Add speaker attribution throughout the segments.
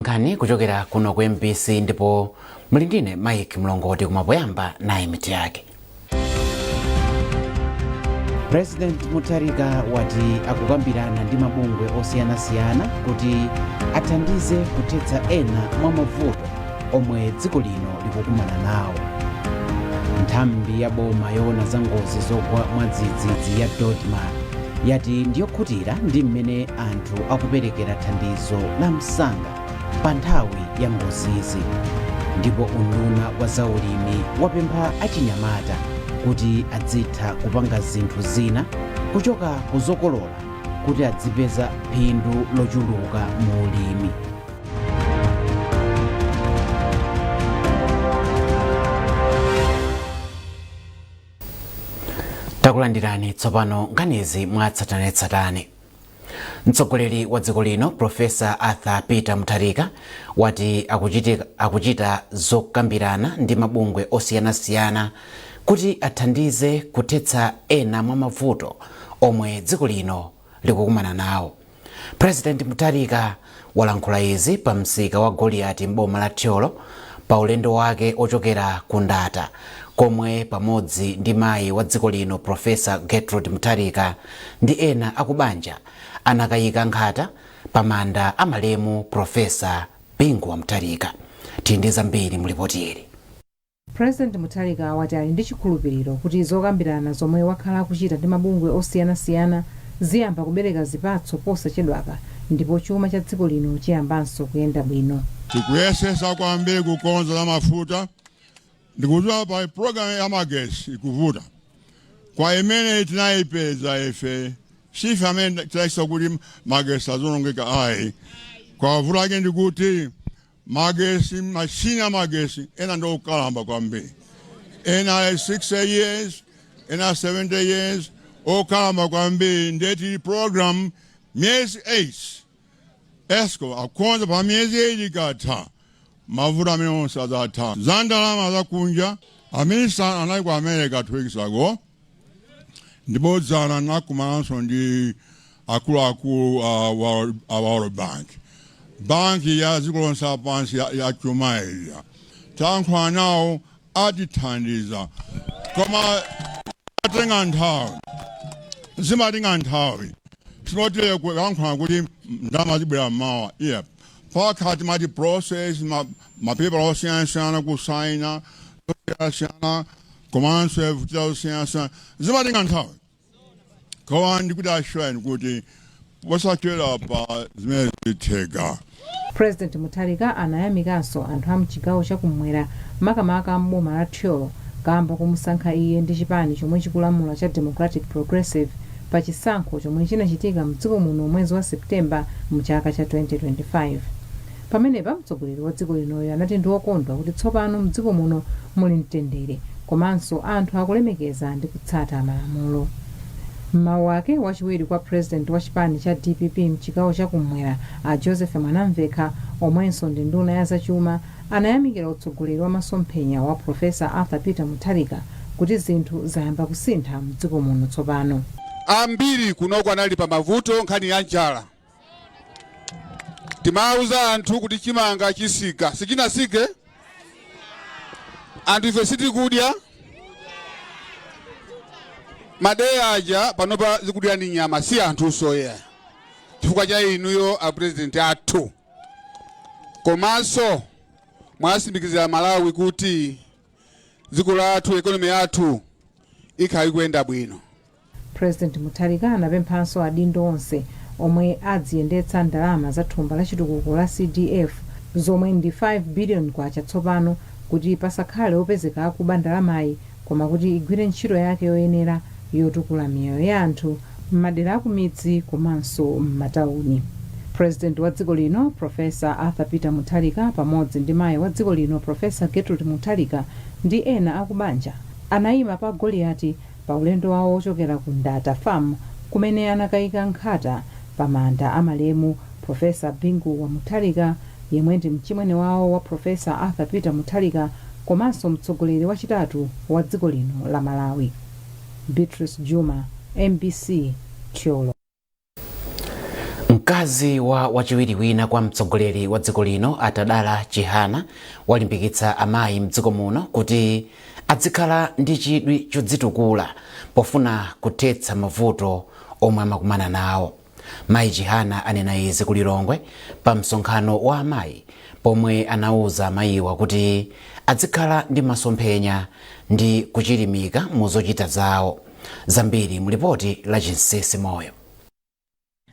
Speaker 1: Nkhani kuchokera kuno ku MBC ndipo muli ndine Mike Mlongoti. Kumapoyamba nayi mitu yake. President Mutharika wati akukambirana ndi mabungwe osiyanasiyana kuti athandize kuthetsa ena mwa mavuto omwe dziko lino likukumana nawo. Nthambi ya boma yoona za ngozi zogwa mwadzidzidzi ya DoDMA yati ndiyokhutira ndi mmene anthu akuperekera thandizo la msanga pa nthawi ya ngozizi. Ndipo unduna wa zaulimi wapempha achinyamata kuti adzitha kupanga zinthu zina kuchoka ku zokolola kuti adzipeza phindu lochuluka mu ulimi. Takulandirani tsopano nkhanizi mwatsatanetsatane. Mtsogoleri wa dziko lino Profesa Arthur Peter Mutharika wati akuchita zokambirana ndi mabungwe osiyanasiyana kuti athandize kuthetsa ena mwa mavuto omwe dziko lino likukumana nawo. President Mutharika walankhula izi pa msika wa Goliati m'boma la Thyolo pa ulendo wake ochokera ku Ndata komwe pamodzi ndi mayi wa dziko lino Professor Gertrude Mutharika ndi ena akubanja anakayika nkhata pa manda a malemu Professor Bingu wa Mutharika. Tili ndi zambiri mu lipoti ili.
Speaker 2: President Mutharika wati ali ndi chikhulupiliro kuti zokambirana zomwe wakhala akuchita ndi mabungwe osiyanasiyana ziyamba kubereka zipatso posachedwapa ndipo chuma cha dziko lino chiyambanso kuyenda bwino.
Speaker 3: Tikuyesesa kwambiri kukonza za mafuta. Ndikudziwa pa program ya magesi ikuvuta kwa imene tinayipeza ife, sife amene tinayesa kuti magesi azonongeka ayi. Kwa vuto lake ndikuti magesi, mashini a magesi ena ndi okalamba kwambiri, ena ali 60 years, ena 70 years, okalamba kwambiri. Ndiye tili program miyezi 8, ESCOM akonza pa miyezi 8, ikatha mavuto amene onse adzatha. Za ndalama zakunja, a minister anali ku America 2 weeks ago, ndipo dzana nakumananso ndi akuluakulu a World Bank, banki ya dziko lonse lapansi ya chuma ija. Tayankhula nawo, atithandiza, koma atenga nthawi, zimatenga nthawi. Sinotile kuyankhula kuti ndalama zibwera mmawa, yeah. Pakhala timati process, mapepala osiyanasiyana, kusaina osiyanasiyana, komanso kuchita osiyanasiyana, zimatenga nthawi. Koma ndikuti assure kuti posachedwa pa zimene zitheka.
Speaker 2: President Mutharika anayamikanso anthu a mchigawo chakumwera, makamaka m'boma la Thyolo, kamba komusankha iye ndi chipani chomwe chikulamula cha Democratic Progressive pa chisankho chomwe chinachitika mdziko muno mwezi wa September mchaka cha 2025. Pamenepa mtsogoleri wa dziko linoyo anati ndi wokondwa kuti tsopano mdziko muno muli mtendere komanso anthu akulemekeza ndi kutsata malamulo. M'mawu ake, wachiwiri kwa president wa chipani cha DPP mchigawo chakumwera a Joseph Mwanamvekha, omwenso ndi nduna ya zachuma, anayamikira utsogoleri wa masomphenya wa Professor Arthur Peter Mutharika kuti zinthu zayamba kusintha mdziko muno tsopano.
Speaker 4: Ambiri kunoko anali pa mavuto, nkhani ya njala. Timawuza anthu kuti chimanga chisika, sichinasike. Anthu ife sitikudya madeya aja, panopa zikudya ndi nyama, si anthu soya, chifukwa cha inuyo a president athu. Komanso mwatsimikizira Malawi kuti dziko lathu, economy yathu ikhala ikuyenda bwino.
Speaker 2: President Mutharika anapemphanso adindo onse omwe adziyendetsa ndalama za thumba la chitukuko la CDF, zomwe ndi 5 billion kwacha tsopano, kuti pasakhale opezeka akuba ndalamayi, koma kuti igwire ntchito yake yoyenera yotukula miyoyo ya anthu m'madera akumidzi komanso m'matawuni. President wa dziko lino Professor Arthur Peter Mutharika pamodzi ndi mayi wa dziko lino Professor Gertrude Mutharika ndi ena akubanja anayima pa Goliati pa ulendo wawo wochokera ku Ndata Farm kumene anakayika nkhata pa manda a malemu Professor Bingu wa Mutharika, yemwe ndi mchimwene wawo wa Professor Arthur Peter Mutharika komanso mtsogoleri wachitatu wa dziko lino la Malawi. Beatrice Juma, MBC, Thyolo.
Speaker 1: Mkati Mkazi wa wachiwiri wina kwa mtsogoleri wa dziko lino, Atadala Chihana, walimbikitsa amayi mdziko muno kuti adzikhala ndi chidwi chodzitukula pofuna kuthetsa mavuto omwe amakumana nawo. Mayi Chihana anena izi ku Lilongwe pa msonkhano wa amayi, pomwe anauza amayiwa kuti adzikhala ndi masomphenya ndi kuchilimika mu zochita zawo. Zambiri mu lipoti la Chinsisi Moyo.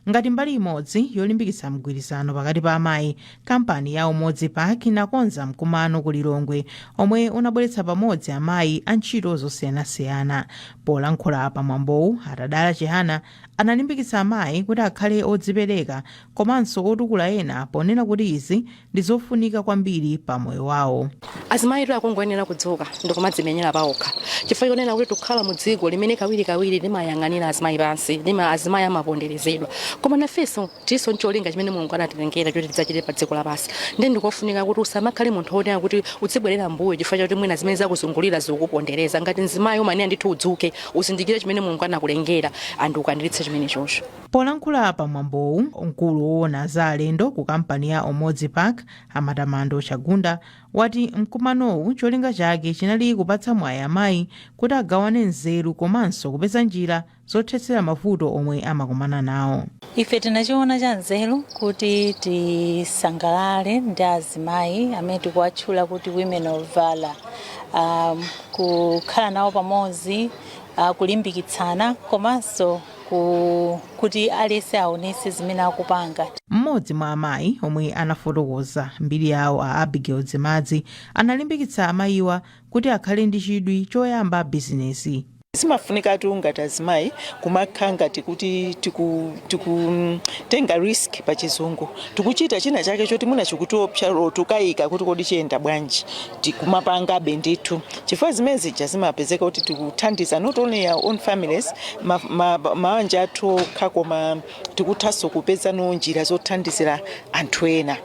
Speaker 5: Ngati mbali imodzi yolimbikitsa mgwirizano pakati pa amayi, kampani ya Umodzi Park inakonza mkumano ku Lilongwe omwe unabweretsa pamodzi amayi a ntchito zosiyanasiyana. Polankhula pamwambowu, Atadala Chihana analimbikitsa amayi kuti akhale odzipereka komanso otukula ena, ponena kuti izi ndi zofunika kwambiri pa moyo wawo.
Speaker 6: Azimayi akungoyenera kudzuka ndikumadzimenyera pawokha, chifukwa chonena kuti tikukhala mu dziko limene kawirikawiri limayang'anira azimayi pansi, lima azimayi amaponderezedwa. Koma nafenso tiso ncholinga chimene Mulungu anatilengera choti tidzachite pa dziko lapansi, ndi ndikofunika kuti usamakhale munthu wonena kuti uzibwerera mbuyo chifukwa chakuti mwina zimene zakuzungulira zikukupondereza. Ngati mzimayi umanena ndithu udzuke, uzindikire chimene Mulungu anakulengera and ukwaniritse chimene chocho.
Speaker 5: Polankhula pamwambowu, mkulu woona za alendo ku kampani ya Umodzi Park, Amatamando Chagunda, wati mkumanowu cholinga chake chinali kupatsa mwayi amayi kuti agawane nzeru komanso kupeza njira zothetsera mavuto omwe amakumana nawo.
Speaker 7: Ife tinachiona cha nzeru kuti tisangalale ndi azimayi amene tikuwatchula kuti Women of Valor, kukhala nawo pamodzi, kulimbikitsana komanso kuti aliyense aonese zimene akupanga.
Speaker 5: Mmodzi mwa amayi omwe anafotokoza mbiri yawo, a Abigail Dzimadzi, analimbikitsa amayiwa kuti akhale ndi chidwi choyamba bizinesi.
Speaker 8: Zimafunikatu ngati azimayi kumakhala ngati kuti tikutenga risk, pa Chizungu, tikuchita china chake choti mwina chikutiopsa, tukayika kuti kodi chiyenda bwanji, tikumapangabe ndithu, chifukwa zimene zija zimapezeka kuti tikuthandiza not only our own families, mabanja athu okha, koma tikuthanso kupezano njira zothandizira anthu ena.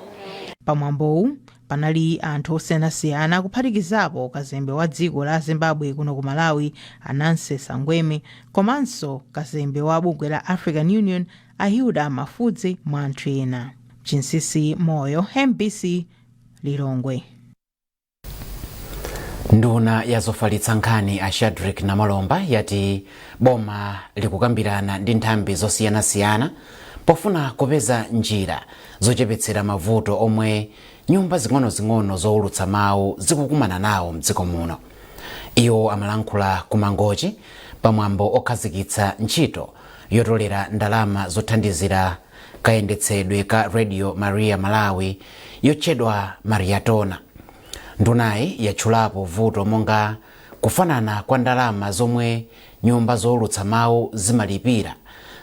Speaker 5: Pamwambowu panali anthu osiyanasiyana, kuphatikizapo kazembe wa dziko la Zimbabwe kuno ku Malawi, Ananse Sangweme, komanso kazembe wa bungwe la African Union, a Hilda Mafudze, mwa anthu ena. Chinsisi Moyo, MBC, Lilongwe.
Speaker 1: Nduna ya zofalitsa nkhani, a Shadrick Namalomba, yati boma likukambirana ndi nthambi zosiyanasiyana pofuna kupeza njira zochepetsera mavuto omwe nyumba zing'ono-zing'ono zowulutsa mawu zikukumana nawo mdziko muno. Iwo amalankhula ku Mangochi pamwambo okhazikitsa ntchito yotolera ndalama zothandizira kayendetsedwe ka Radio Maria Malawi yotchedwa Mariatona. Ndunayi yatchulapo vuto monga kufanana kwa ndalama zomwe nyumba zowulutsa mawu zimalipira,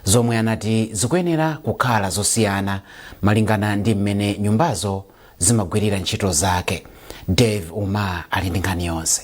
Speaker 1: zomwe anati zikuyenera kukhala zosiyana malingana ndi mmene nyumbazo zimagwirira ntchito zake. Dave Umar ali ndi nkhani yonse.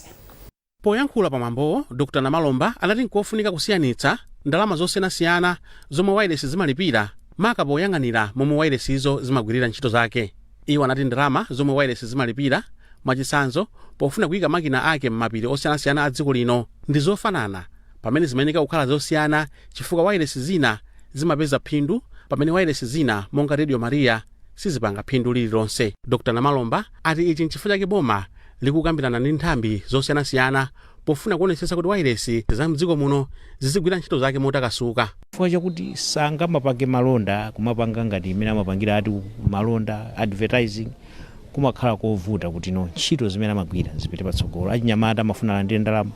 Speaker 9: Poyankhula pamwambowo, Dr Namalomba anati nkofunika kusiyanitsa ndalama zosiyanasiyana zomwe wailesi zimalipira, maka poyang'anira momwe wailesizo zimagwirira ntchito zake. Iwo anati ndalama zomwe wailesi zimalipira, mwachitsanzo pofuna kuyika makina ake m'mapiri osiyanasiyana a dziko lino, ndi zofanana, pamene zimayeneka kukhala zosiyana chifukwa wailesi zina zimapeza phindu, pamene wailesi zina monga Radio Maria sizipanga phindu lililonse. Dr Namalomba ati ichi nchifukwa chake boma likukambirana ndi nthambi zosiyanasiyana pofuna kuonetsetsa kuti wailesi za mdziko muno zizigwira ntchito zake motakasuka.
Speaker 10: Chifukwa chakuti sangamapange malonda, kumapanga ngati imene amapangira ati malonda advertising, kumakhala kovuta kuti no ntchito zimene amagwira zipite patsogolo. Achinyamata amafuna alandire ndalama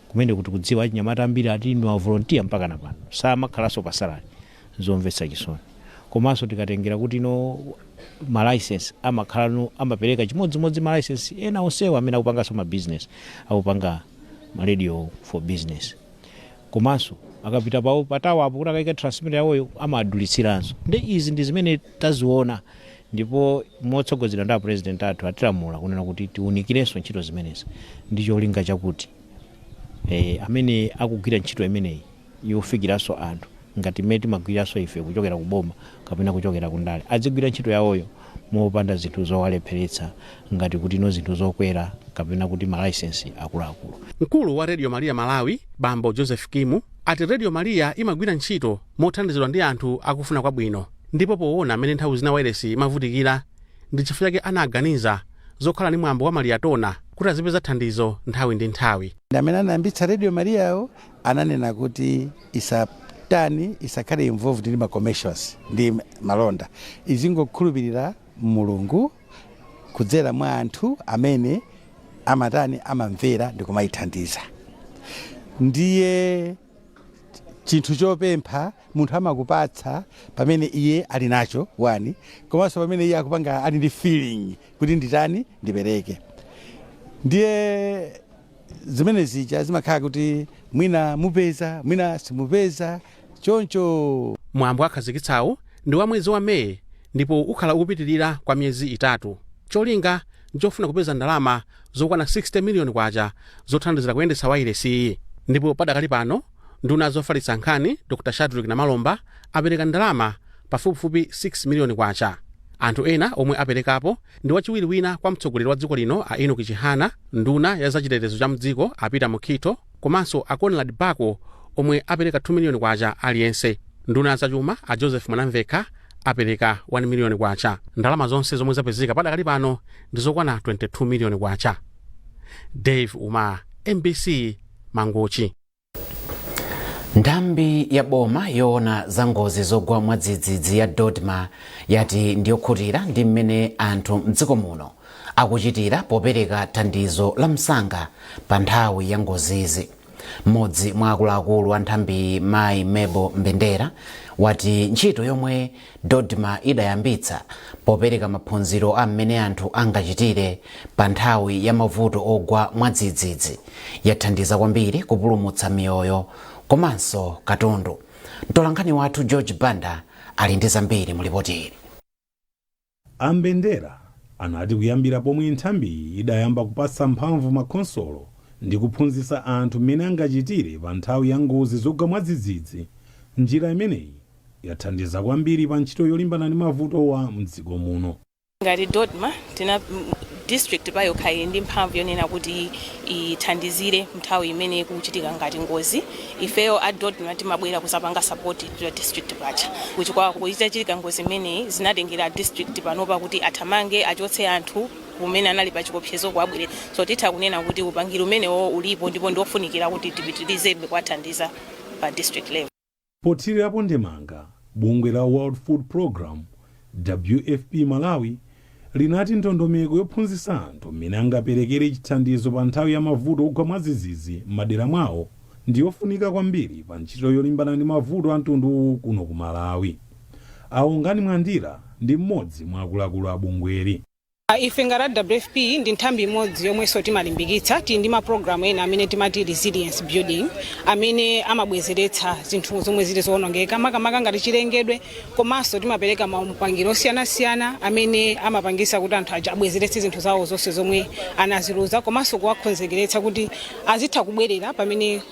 Speaker 10: kumene kuti kudziwa achinyamata ambiri ati ndi mavolunteer mpaka na pano samakhalanso pa salary, zomvetsa chisoni. Komanso tikatengera kuti no ma license amakhala no amapereka chimodzimodzi ma license ena onsewa amene akupanganso ma business, akupanga ma radio for business, komanso akapita pawo patawo apo kuti akayika transmitter yawoyo amadulitsiraso. Ndi izi ndi zimene taziona, ndipo motsogozedwa ndi apresident athu atilamula kunena kuti tiwunikirenso ntchito zimenezi ndi cholinga chakuti amene akugwira ntchito imeneyi yofikiranso anthu ngati mmene timagwiranso ife kuchokera ku boma kapena kuchokera ku ndale, adzigwira ntchito yawoyo mopanda zinthu zowalepheretsa, ngati kuti no zinthu zokwera kapena kuti ma license akuluakulu.
Speaker 9: Mkulu wa Radio Maria Malawi, Bambo Joseph Kimu, ati Radio Maria imagwira ntchito mothandizidwa ndi anthu akufuna kwabwino. Ndipo poona mmene nthawi zina wailesi imavutikira, ndi chifukwa chake anaganiza zokhala ndi mwambo wa mariatona kuti azipeza thandizo nthawi ndi nthawi.
Speaker 11: Amene anayambitsa Radio Mariawo ananena kuti isatani, isakhale involved ndi ma commercials ndi malonda, izingokhulupirira Mulungu kudzera mwa anthu amene amatani, amamvera ndi kumayithandiza. Ndiye chinthu chopempha munthu amakupatsa pamene iye ali nacho wani, komanso pamene iye akupanga, ali ndi feeling kuti nditani, ndipereke. Ndiye zimene zija zimakhala kuti mwina mupeza, mwina simupeza, choncho.
Speaker 9: Mwambo akhazikitsawo ndi wa mwezi wa Meyi ndipo ukhala ukupitirira kwa miyezi 3. Cholinga nchofuna kupeza ndalama zokwana 60 miliyoni kwacha zothandizira kuyendetsa wailesiyi. Ndipo padakali pano nduna zofalitsa nkhani Dr Shadrick Namalomba apereka ndalama pafupifupi 6 miliyoni kwacha. Anthu ena omwe aperekapo ndi wachiwiri wina kwa mtsogoleri wa dziko lino a Enoch Chihana, nduna ya zachitetezo cha mdziko a Peter Mukhito, komanso a Conrad Bako omwe apereka 2 miliyoni kwacha aliyense. Nduna zachuma a Joseph Mwanamvekha apereka 1 miliyoni kwacha. Ndalama zonse zomwe zapezeka padakali pano ndi zokwana 22 miliyoni kwacha. Dave Uma, MBC, Mangochi.
Speaker 1: Nthambi ya boma yoona za ngozi zogwa mwadzidzidzi ya DoDMA yati ndiyokhutira ndi mmene anthu mdziko muno akuchitira popereka thandizo la msanga pa nthawi ya ngozizi. Mmodzi mwa akuluakulu a nthambi, mayi Mebo Mbendera, wati ntchito yomwe DoDMA idayambitsa popereka maphunziro a mmene anthu angachitire pa nthawi ya mavuto ogwa mwadzidzidzi yathandiza kwambiri kupulumutsa miyoyo komanso katundu. Mtolankhani wathu George Banda ali ndi zambiri mu lipoti ili.
Speaker 12: Ambendera anati kuyambira pomwe nthambiyi idayamba kupatsa mphamvu makhonsolo ndi kuphunzitsa anthu mmene angachitire pa nthawi ya ngozi zogwa mwadzidzidzi, njira imeneyi yathandiza kwambiri pa ntchito yolimbana ndi mavutowa mdziko muno.
Speaker 13: Ngati DoDMA, tina district payokha ili ndi mphamvu yonena kuti ithandizire nthawi imene kuchitika ngati ngozi. Ifeyo a DoDMA timabwera kuzapanga support ya district pacha. Kuchikwawa kuitachitika ngozi imeneyi, zinatengera district panopa kuti athamange, achotse anthu kumene anali pa chiopsezo, kuwabwerera. So titha kunena kuti upangiri umenewo ulipo ndipo ndiofunikira kuti tipitirizebe kuwathandiza pa district level.
Speaker 12: Pothirirapo ndemanga, bungwe la World Food Program, WFP Malawi, linati ndondomeko yophunzitsa anthu mmene angaperekere chithandizo pa nthawi ya mavuto ogwa mwadzidzidzi m'madera mwawo ndiyofunika kwambiri pa ntchito yolimbana ndi mavuto a mtunduwu kuno ku Malawi. Aungani Mwandira ndi mmodzi mwa akuluakulu a bungweli.
Speaker 14: Ife ngati WFP ndi nthambi imodzi yomwenso timalimbikitsa. Tili ndi mapulogalamu ena amene timati resilience building, amene amabwezeretsa zinthu zomwe zili zowonongeka, makamaka ngati chilengedwe, komanso timapereka maupangiro osiyanasiyana amene amapangisa kuti anthu aja abwezeretse zinthu zawo zonse zomwe anaziluza, komanso kuwakonzekeretsa kuti azitha kubwerera pamene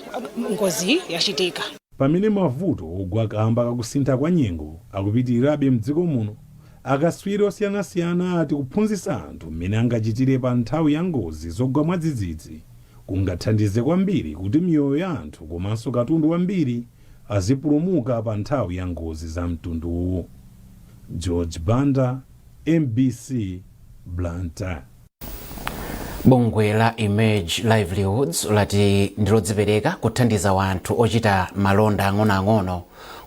Speaker 14: ngozi yachitika.
Speaker 12: Pamene mavuto ogwa kamba kakusintha kwa nyengo akupitirirabe mdziko muno, akaswiri osiyanasiyana ati kuphunzitsa anthu mmene angachitire pa nthawi ya ngozi zogwa mwadzidzidzi kungathandize kwambiri kuti miyoyo ya anthu komanso katundu wambiri azipulumuka pa nthawi ya ngozi za mtunduwu. George Banda, MBC, Blantyre.
Speaker 1: Bungwe la Emerge Livelihoods lati ndilodzipereka kuthandiza wanthu ochita malonda ang'onoang'ono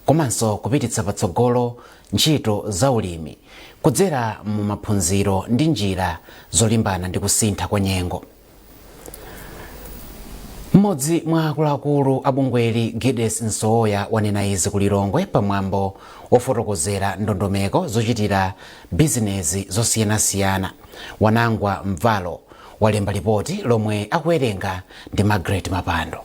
Speaker 1: komanso kupititsa patsogolo ntchito za ulimi kudzera mu maphunziro ndi njira zolimbana ndi kusintha kwa nyengo. Mmodzi mwa akuluakulu a bungweli, Gides Nsowoya, wanena izi ku Lilongwe pamwambo wofotokozera ndondomeko zochitira bizinezi zosiyanasiyana. Wanangwa Mvalo walemba lipoti lomwe akuwerenga ndi Margaret Mapando.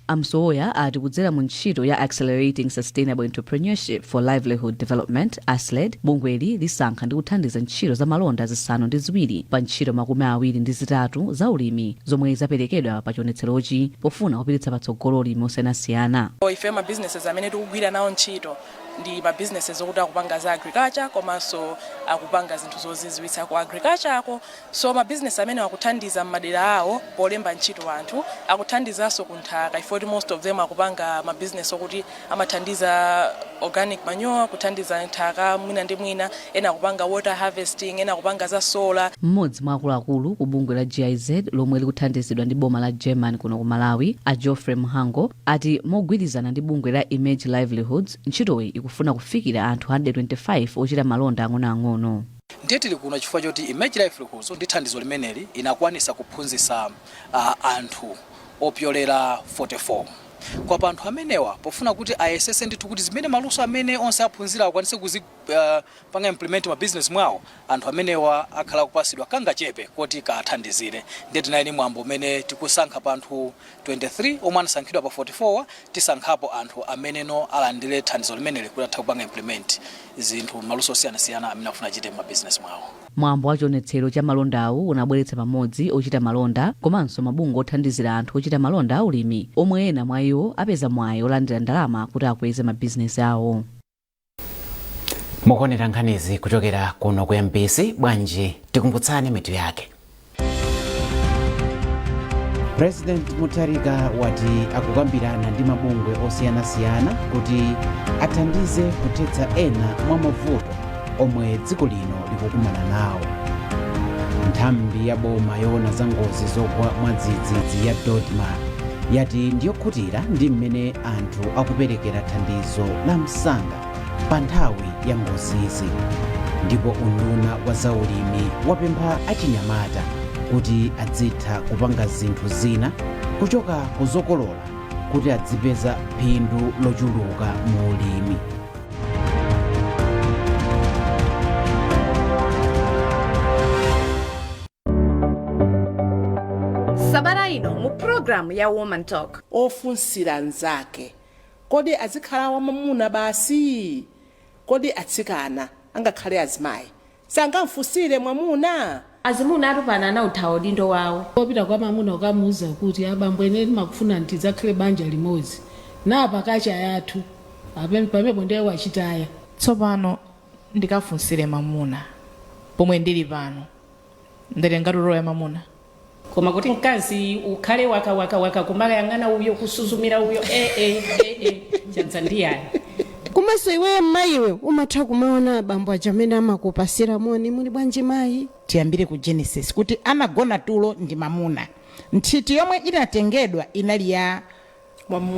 Speaker 15: Amsowoya ati kudzera mu ntchito ya Accelerating Sustainable Entrepreneurship for Livelihood Development, ASLED, bungweli lisankha ndi kuthandiza ntchito za malonda 7 pa ntchito 23 za ulimi zomwe zaperekedwa pa chionetserochi pofuna kupititsa patsogolo ulimi osiyanasiyana.
Speaker 16: Ife ma businesses amene tikugwira nawo ntchito Ndi ma businesses okuti akupanga za agriculture komanso akupanga zinthu zozizwitsa ku agriculture ako. So ma business amene akuthandiza m'madera awo polemba ntchito anthu, akuthandizanso ku nthaka ifoti most of them akupanga ma business okuti amathandiza organic manure, kuthandiza nthaka mwina ndi mwina, ena akupanga water harvesting, ena akupanga za solar.
Speaker 15: Mmodzi mwa akuluakulu ku bungwe la GIZ lomwe likuthandizidwa ndi boma la German kuno ku Malawi, a Geoffrey Mhango, ati mogwirizana ndi bungwe la Emerge Livelihoods, ntchitoyi ikufuna kufikira anthu 125 ochita malonda ang'onoang'ono.
Speaker 17: Ndiye tili kuno chifukwa choti Emerge Livelihoods ndi thandizo limeneli inakwanisa kuphunzitsa anthu opyolera 44. Kwa pa anthu amenewa, pofuna kuti ayesese ndithu kuti zimene maluso amene onse aphunzira akwanise kuzipanga implement ma business mwawo, anthu amenewa akhala kupasidwa kangachepe koti kathandizire. Ndiye tinali ndi mwambo umene tikusankha pa anthu 23 omwe anasankhidwa pa 44, tisankhapo anthu ameneno alandire thandizo limeneli kuti atha kupanga implement zinthu, maluso osiyanasiyana amene akufuna achite ma business mwawo.
Speaker 15: Mwambo wa chionetsero cha malondawu unabweretsa pamodzi ochita malonda komanso mabungwe othandizira anthu ochita malonda aulimi, omwe ena mwa iwo apeza mwayi olandira ndalama kuti akweze mabizinesi awo.
Speaker 1: Mukuonera nkhanizi kuchokera kuno ku MBC. Bwanji tikumbutsane mitu yake. President Mutharika wati akukambirana ndi mabungwe osiyanasiyana kuti athandize kuthetsa ena mwa mavuto omwe dziko lino likukumana nawo. Nthambi ya boma yoona za ngozi zogwa mwadzidzidzi ya DoDMA yati ndiyokhutira ndi mmene anthu akuperekera thandizo la msanga pa nthawi ya ngozizi. Ndipo unduna wa zaulimi wapempha achinyamata kuti adzitha kupanga zinthu zina kuchoka ku zokolola kuti adzipeza phindu lochuluka mu ulimi.
Speaker 18: Sabata ino mu programu ya Woman Talk.
Speaker 19: Ofunsira mnzake, kodi azikhala wamamuna basi? Kodi atsikana angakhale azimayi sangamfunsire mwamuna?
Speaker 18: Azimuna atupana anauthawa udindo wawo.
Speaker 20: Popita kwa mamuna ukamuuza kuti, "Abambo, ine ndimakufuna tidzakhale banja limodzi," napa kacha yathu pamenepo ndiye wachitaya.
Speaker 5: Tsopano ndikafunsire mamuna pomwe ndili pano ndatenga role ya mamuna.
Speaker 21: Koma kuti mkazi ukhale waka waka waka, kumayang'ana uyo, kusuzumira uyo, eh, eh, eh, eh. Chadza ndiyani?
Speaker 22: Komanso iweyo mmayiwe umatha kumaona abambo aja amene amakupasira moni, "Muli bwanji mayi?"
Speaker 23: Tiyambire ku Genesis, kuti anagona tulo ndi mamuna. Nthiti yomwe inatengedwa inali ya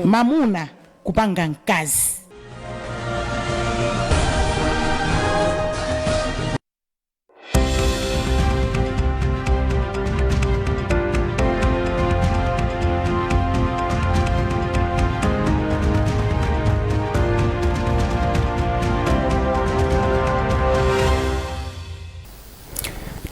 Speaker 23: mamuna kupanga mkazi.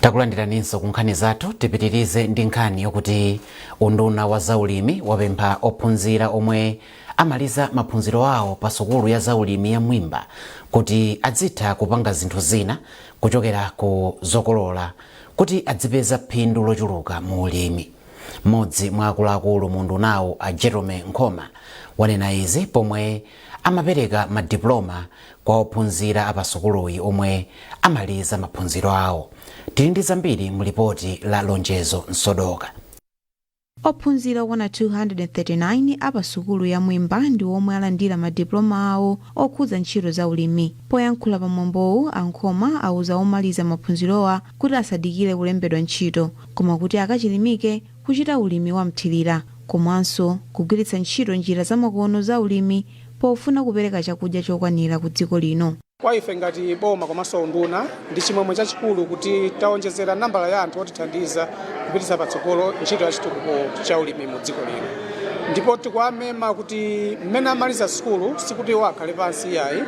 Speaker 1: Takulandiraninso ku nkhani zathu. Tipitirize ndi nkhani yokuti unduna wa zaulimi wapempha ophunzira omwe amaliza maphunziro awo pa sukulu ya zaulimi ya Mwimba kuti adzitha kupanga zinthu zina kuchokera ku zokolola kuti adzipeza phindu lochuluka mu ulimi. Mmodzi mwa akuluakulu mu undunawu, a Jerome Nkhoma, wanena izi pomwe amapereka madiploma kwa ophunzira apasukuluyi omwe amaliza maphunziro awo. Tili ndi zambiri mu lipoti la Lonjezo Msodoka.
Speaker 24: Ophunzira okwana 239 a pa sukulu ya Mwimba ndi omwe alandira madiploma awo okhudza ntchito za ulimi. Poyankhula pa mwambowu, a Nkhoma auza omaliza maphunzirowa kuti asadikire kulembedwa ntchito, koma kuti akachilimike kuchita ulimi wa mthirira komanso kugwiritsa ntchito njira zamakono za ulimi pofuna kupereka chakudya chokwanira ku dziko lino.
Speaker 25: Kwa ife ngati boma komanso unduna, ndi chimwemwe chachikulu kuti taonjezera nambala ya anthu otithandiza kupititsa patsogolo ntchito ya chitukuko cha ulimi mu dziko lino. Ndipo tikuwamema kuti mmene amaliza sukulu, sikuti iwo akhale pansi iyayi,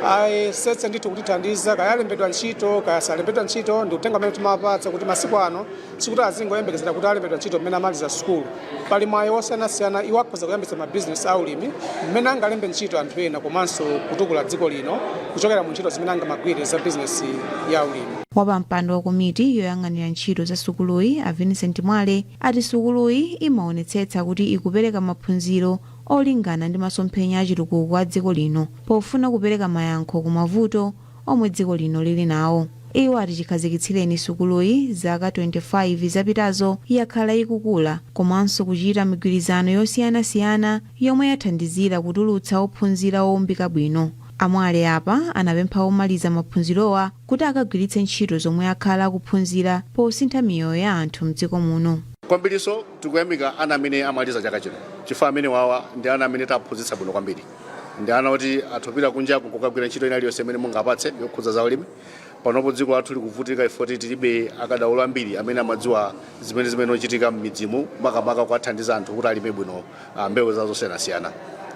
Speaker 25: ayesetse ndithu kutithandiza, kaya alembedwa ntchito kaya salembedwa ntchito. Ndi uthenga umene timawapatsa kuti masiku ano sikuti azingoyembekezera kuti alembedwa ntchito mmene amaliza sukulu. Pali mwayi wosiyanasiyana, iwo akhoza kuyambitsa mabizinesi aulimi mmene angalembe ntchito anthu ena komanso kutukula dziko lino kuchokera mu ntchito zimene angamagwire za bizinesi ya ulimi.
Speaker 24: Wapampando wa komiti yoyang'anira ntchito za sukuluyi, a Vincent Mwale, ati sukuluyi imaonetsetsa kuti ikupereka maphunziro Olingana ndi masomphenya achitukuko a dziko lino pofuna kupereka mayankho ku mavuto omwe dziko lino lili nawo. Iwo ati chikhazikitsireni sukuluyi zaka 25 zapitazo, yakhala ikukula komanso kuchita migwirizano yosiyanasiyana yomwe yathandizira kutulutsa ophunzira owumbika bwino. Amwale apa anapempha omaliza maphunzirowa kuti akagwiritse ntchito zomwe akhala akuphunzira posintha miyoyo ya anthu mdziko muno.
Speaker 2: Kwambiriso tikuyamika ana amene amaliza chaka chino, chifukwa amene wawa ndi ana amene taphunzitsa bwino kwambiri. Ndi ana oti athopita kunjaku kukagwira ntchito ina iliyonse imene mungapatse yokhudza zaulimi. Panopo dziko lathu likuvutika ifoti tilibe akadaulo ambiri amene amadziwa zimene ochitika m'midzimu, makamaka kuwathandiza anthu kuti alime bwino mbewu zawo zosiyanasiyana.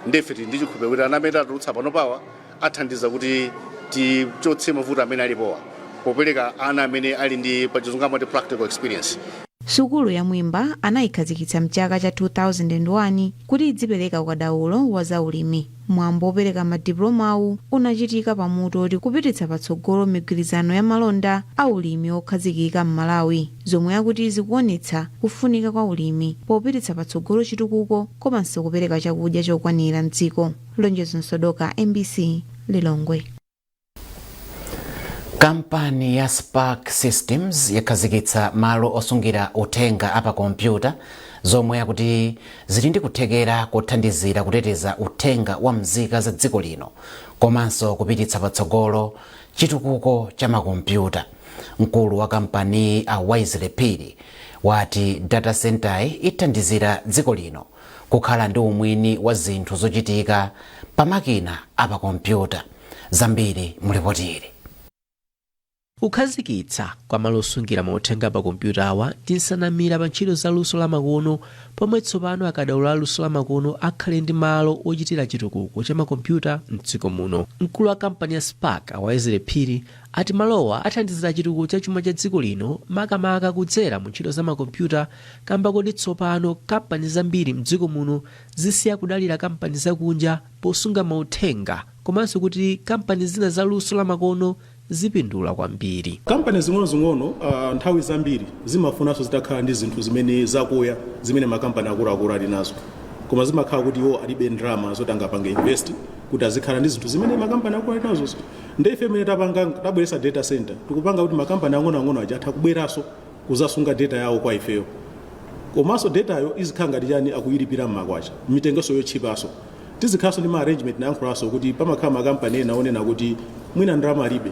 Speaker 2: Ndife tili ndi chikhulupiriro kuti ana amene tatulutsa panopawa athandiza kuti tichotse mavuto amene alipowa, popereka ana amene ali ndi, pachizungu amati, practical experience.
Speaker 24: Sukulu ya Mwimba anayikhazikitsa mchaka cha 2001 kuti idzipereka ukadaulo wa zaulimi. Mwambo wopereka madiplomawu unachitika pamutu oti kupititsa patsogolo migwirizano ya malonda a ulimi okhazikika m'Malawi, zomwe akuti zikuonetsa kufunika kwa ulimi popititsa patsogolo chitukuko komanso kupereka chakudya chokwanira mdziko. Lonjezo Msodoka, MBC, Lilongwe.
Speaker 1: Kampani ya Spark Systems yakhazikitsa malo osungira uthenga apa kompyuta zomwe akuti zili ndi kuthekera kothandizira kuteteza uthenga wa mzika za dziko lino komanso kupititsa patsogolo chitukuko cha makompyuta. Mkulu wa kampani a Wisely Phiri wati data center ithandizira dziko lino kukhala ndi umwini wa zinthu zochitika pa makina apa kompyuta. Zambiri mulipoti ili.
Speaker 3: Kukhazikitsa kwa malo osungira mauthenga pa kompyuta awa ndi nsanamira pa ntchito za luso lamakono, pomwe tsopano akadaulo a luso lamakono akhale ndi malo ochitira chitukuko cha makompyuta mdziko muno. Mkulu wa kampani ya Spark a Wisely Phiri ati malowa athandizira chitukuko cha chuma cha dziko lino, makamaka kudzera mu ntchito za makompyuta, kamba koti tsopano kampani zambiri mdziko muno zisiya kudalira kampani zakunja posunga mauthenga, komanso kuti kampani zina za luso lamakono zipindula kwambiri.
Speaker 4: Kampani zing'onozing'ono nthawi zambiri zimafunanso zitakhala ndi zinthu zimene zakuya zimene makampani akuluakulu ali nazo, koma zimakhala kuti iwo alibe ndalama zoti angapange invest kuti azikhala ndi zinthu zimene makampani akulu ali nazozo. Nde ife imene tapanga, tabweretsa data center, tikupanga kuti makampani ang'onoang'ono aja atha kubweranso kuzasunga data yawo kwa ifeyo, komanso datayo izikhala ngati chani, akuyilipira mmakwacha, mitengenso yotchipanso. Tizikhalanso ndi ma arrangement, nayankhulanso kuti pamakhala makampani ena onena kuti mwina ndalama alibe,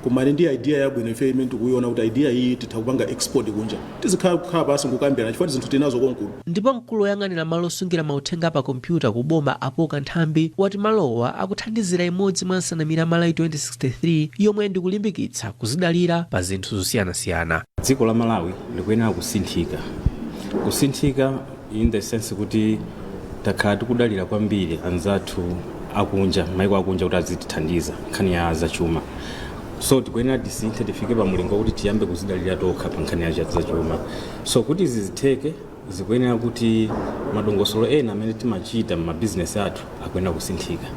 Speaker 4: koma ali ndi idea yabwino. Ife imene tikuiona kuti idea iyi titha kupanga export kunja, tizikhala kukhala pansi nkukambirana, chifukwa zinthu tinazo konkuno.
Speaker 3: Ndipo mkulu woyang'anira malo osungira mauthenga pa kompyuta ku boma Apoka Nthambi wati malowa akuthandizira imodzi mwa nsanamira Malawi 2063, yomwe ndikulimbikitsa kuzidalira pa zinthu zosiyanasiyana.
Speaker 6: Dziko la Malawi likuyenera kusinthika, kusinthika in the sense kuti takhala tikudalira kwambiri anzathu akunja, maiko akunja, kuti azitithandiza nkhani ya zachuma. So tikuyenera tisinthe, tifike pa mulingo kuti tiyambe kuzidalira tokha pa nkhani ya zachuma. So kuti izi zitheke, zikuyenera kuti madongosolo ena amene timachita m'mabizinesi athu akuyenera kusinthika,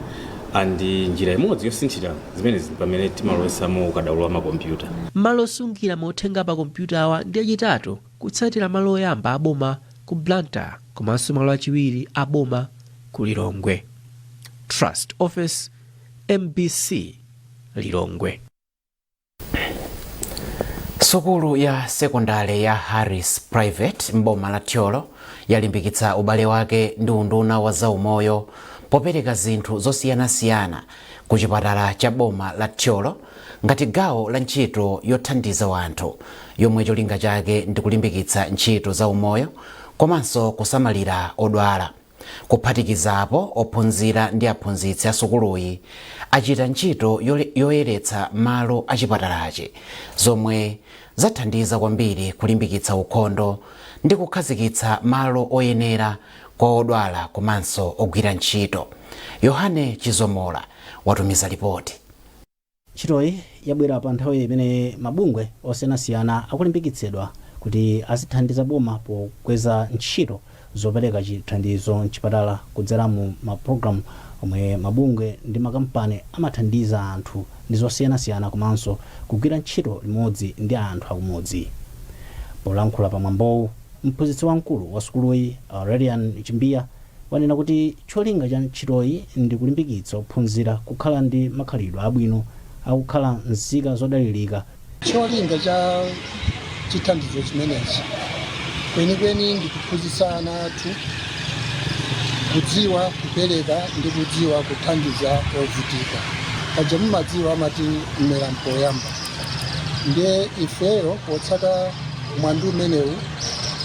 Speaker 6: and njira imodzi yosinthira zimenezi pamene timalowetsamo ukadaulo wa makompyuta.
Speaker 3: Malo osungira mauthenga pa kompyuta awa ndi achitatu kutsatira malo oyamba aboma ku Blantyre komanso malo achiwiri aboma ku Lilongwe. Trust Office, MBC, Lilongwe.
Speaker 1: Sukulu ya sekondale ya Harris Private mboma la Thyolo yalimbikitsa ubale wake ndi unduna wa zaumoyo popereka zinthu zosiyanasiyana ku chipatala cha boma la Thyolo ngati gawo la ntchito yothandiza wanthu, yomwe cholinga chake ndi kulimbikitsa ntchito za umoyo komanso kusamalira odwala. Kuphatikizapo, ophunzira ndi aphunzitsi a sukuluyi achita ntchito yoyeretsa malo achipatalachi, zomwe zathandiza kwambiri kulimbikitsa ukhondo ndi kukhazikitsa malo oyenera kwa odwala komanso ogwira ntchito. Yohane Chizomola watumiza ripoti.
Speaker 7: Ntchitoyi yabwera pa nthawi imene mabungwe osiyanasiyana akulimbikitsidwa kuti azithandiza boma pokweza ntchito zopereka chithandizo mchipatala kudzera mu mapulogalamu omwe mabungwe ndi makampani amathandiza anthu ndi zosiyanasiyana komanso kugwira ntchito limodzi ndi anthu akumudzi. Polankhula pamwambowu, mphunzitsi wamkulu wa sukuluyi Aurelian Chimbiya Wanena kuti cholinga cha ntchitoyi ndi kulimbikitsa ophunzira kukhala ndi makhalidwe abwino akukhala nzika zodalirika.
Speaker 8: Cholinga cha chithandizo chimenechi kwenikweni ndi kuphunzitsa ana athu kudziwa kupereka ndi kudziwa kuthandiza ovutika. Paja mumadziwa amati mmera mpoyamba, ndiye ifeyo potsata mwambi umenewu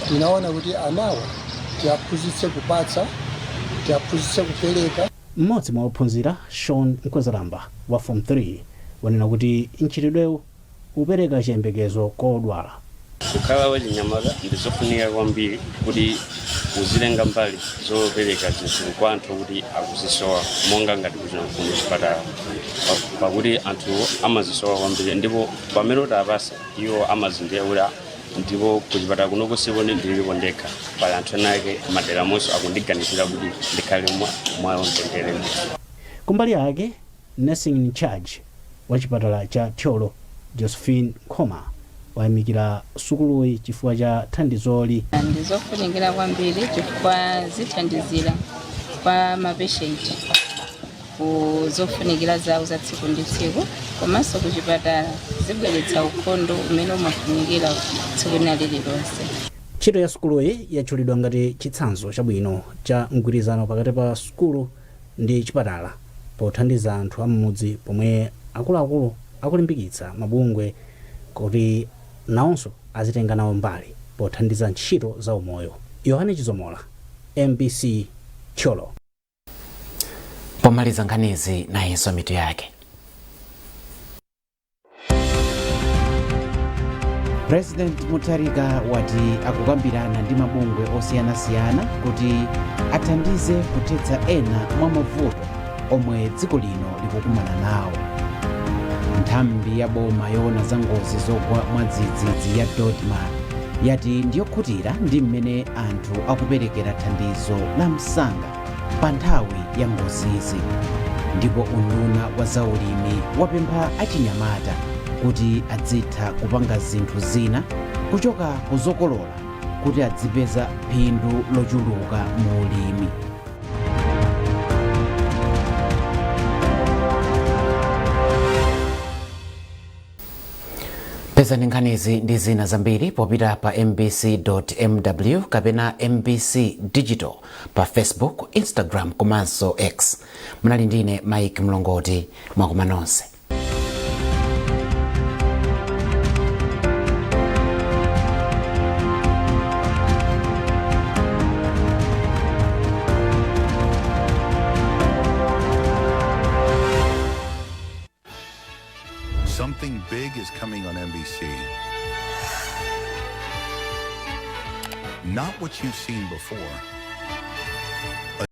Speaker 8: tinaona kuti anawa tiaphunzitse kupatsa, tiaphunzitse kupereka.
Speaker 7: Mmodzi mwa ophunzira, Sean Mkwezalamba wa Form 3, wanena kuti mchitidwewu upereka chiyembekezo kwa odwala.
Speaker 9: Kukhala wachinyamata ndi zofunika kwambiri kuti uzitenga mbali zopereka zinthu kwa anthu kuti akuzisowa, monga ngati kuno kuchipatala, pakuti anthu amazisowa kwambiri, ndipo pamene utapasa iwo amazindikira kuti ndipo kuchipatala kuno sipo ndilipo ndekha, pali anthu ena ake madera monse akundiganizira kuti ndikhale mwa mtendere.
Speaker 7: Kumbali yake, nursing in charge wa chipatala cha Thyolo, Josephine Nkhoma, wayamikira sukuluyi chifukwa cha thandizoli.
Speaker 10: Ndizofunikira kwambiri chifukwa zithandizira kwa mapeshenti ku zofunikira zawo za tsiku ndi tsiku, komanso kuchipatala zibweretsa ukhondo umene umafunikira tsiku lina lililonse.
Speaker 7: Ntchito ya sukuluyi yatchulidwa ngati chitsanzo chabwino cha mgwirizano pakati pa sukulu ndi chipatala pothandiza anthu am'mudzi, pomwe akuluakulu akulimbikitsa mabungwe kuti nawonso azitenga nawo mbali pothandiza ntchito za umoyo. Yohane Chizomola, MBC, Thyolo.
Speaker 1: Pomaliza nkhanizi, nayinso mitu yake. President Mutharika wati akukambirana ndi mabungwe osiyanasiyana kuti athandize kuthetsa ena mwa mavuto omwe dziko lino likukumana nawo. Nthambi ya boma yoona za ngozi zogwa mwadzidzidzi ya DoDMA yati ndiyokhutira ndi mmene anthu akuperekera thandizo la msanga pa nthawi ya ngozizi. Ndipo unduna wa zaulimi wapempha achinyamata kuti adzitha kupanga zinthu zina kuchoka ku zokolola kuti adzipeza phindu lochuluka mu ulimi. Pezani nkhanizi ndi zina zambiri popita pa mbc.mw kapena MBC Digital pa Facebook, Instagram komanso X. Munali ndine Mike Mlongoti. Mwakoma nonse.
Speaker 11: Something big is coming on MBC. Not what you've seen before.